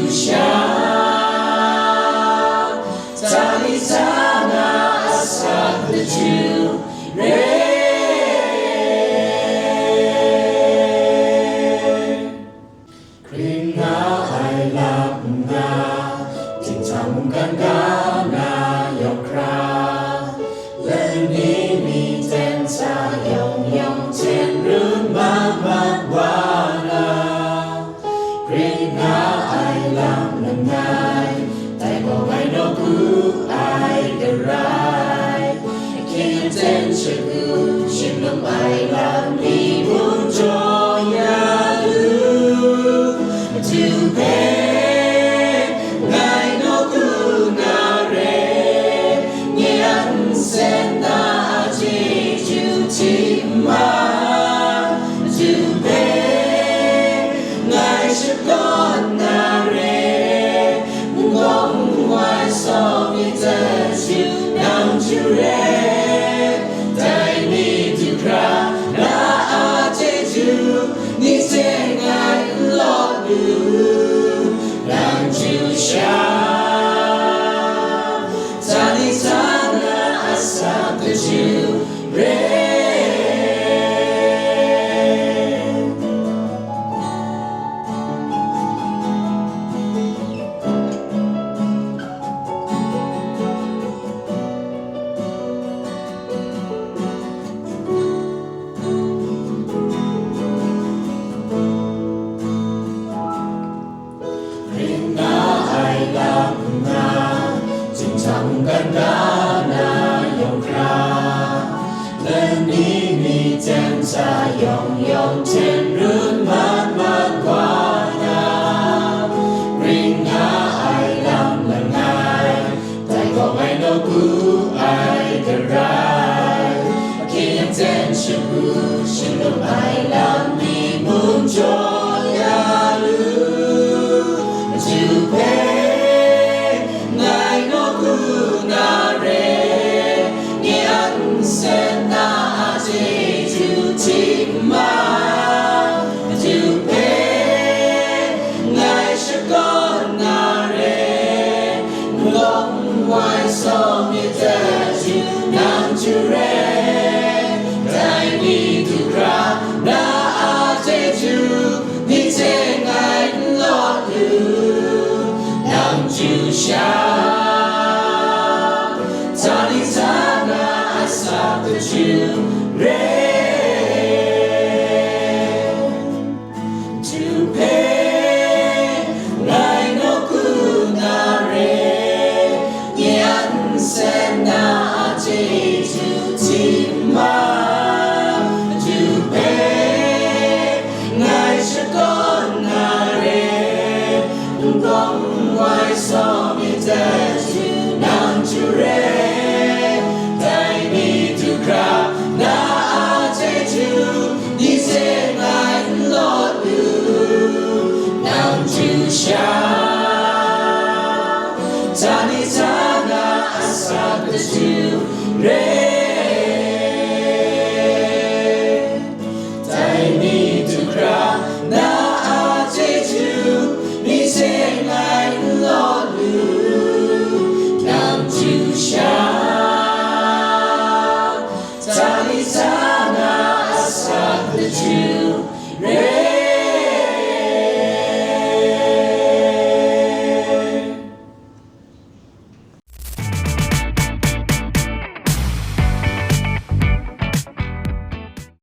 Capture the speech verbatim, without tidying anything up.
sha, Talitha na asak daju re. Kring nga ai lam nna, dingtang mungkan ga na yawng hkra, lani mi ten sa yawng yawng hten run mat mat wa na, kring nga ai lam langai, dai gaw ngai nawku ai garai. Hkying ten shagu shinglung ai lam ni mung jaw ya lu. Madu hpe ngai nawku na re, nye a nsen na a chyeju hti ma. Madu hpe ngai shakawn na re, n-gawng n-wai sawm myit daju nang jare, dai ni du hkra na a chyeju ni hte ngai n lawt lu, nang ju sha, Talitha na asak daju re. Ring nga ai lam nna, dingtang mungkan ga na yawng hkra, lani mi ten sa yawng yawng hten run mat mat wa na, ring nga ai lam langai, dai gaw ngai nawku ai garai. Hkying ten shagu shinglung ai lam ni mung jaw ya lu. Madu hpe ngai nawku na re, nye a nsen na a chyeju hti ma. Madu hpe ngai shakawn na re, n-gawng n-wai sawm myit daju nang jare, dai ni du hkra na a chyeju ni hte ngai n lawt lu, nang ju sha, Talitha na asak daju re. Madu hpe ngai nawku na re, nye a nsen na a chyeju hti ma. Madu hpe ngai shakawn na re, n-gawng n-wai sawm myit daju nang jare, dai ni du hkra na a chyeju ni hte ngai n lawt lu, nang ju sha, Talitha na asak daju re.